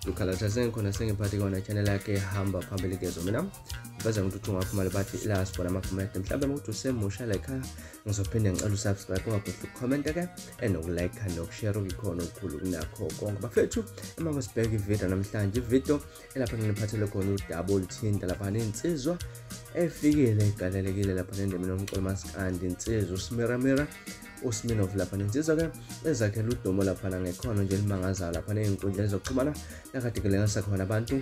Lukhalatha sengikhona sengiphathi kona channel yakhe hamba phambili kezo mina bese ngikuthi ungaphuma bathi la sibona ama-comment mhlawumbe ukuthi usemusha la ekhaya ngizophinde ngicela usubscribe ungakhohlwa ukucomment ke nokulike nokushare okukhona okukhulu kunakho konke bafethu. Uma sibheka ivideo namhlanje, ivideo elapha nginiphathele khona udaba oluthinta lapha nensizwa efikile igalelekile lapha nendemini yomculo maskandi, insizwa uSmiramira uSminoff lapha nensizwa ke ezakhela udumo lapha ngekhono nje elimangazayo lapha ney'nkundleni zokuxhumana nakade kulengisa khona abantu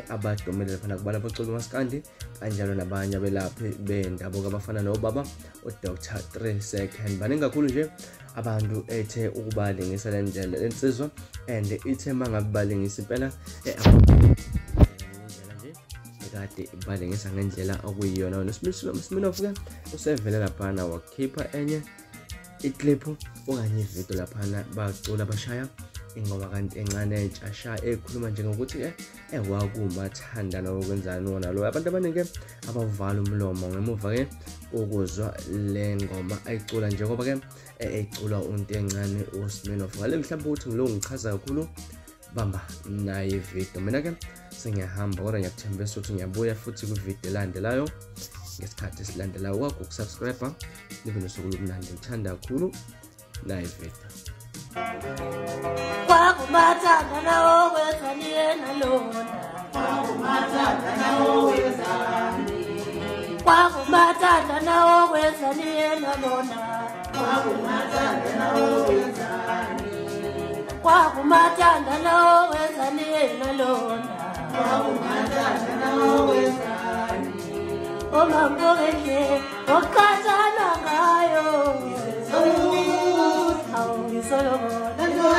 abadumile lapha kubala abaculi maskandi kanjalo nabanye abelaphi bendabuko abafana nobaba uDr 3 Second. Baningi kakhulu nje abantu ethe ukubalingisa le ndlela lensizwa and ithe mangabe balingisa impela kade balingisa ngendlela okuyiyona. USminoff ke usevele laphana wakhipha enye iclip okanye ivideo laphana bacula bashaya ingoma kanti encane entsha ekhuluma njengokuthi ke ekwakumathandana okwenzani wona lo. Abantu abaningi abavala umlomo ngemuva ke ukuzwa le ngoma ayicula njengoba ke ecula unto encane uSminoff. Ngale mhlawumbe ukuthi ngilo ngichaza kakhulu, bamba naye ivideo. Mina ke sengiyahamba kodwa ngiyakuthembisa ukuthi ngiyabuya futhi kwivideo elandelayo ngesikhathi esilandelayo. Kwakho ukusubscribe nibe nosuku olumnandi, ngithanda kakhulu naye ivideo. Kwakumathandana okwenzani yena lona, kwakumathandana okwenzani, kwakumathandana okwenzani yena lona, kwakumathandana okwenzani, kwakumathandana okwenzani yena lona, kwakumathandana okwenzani, omambokedle okhathala ngayo. Awu ngisoloko.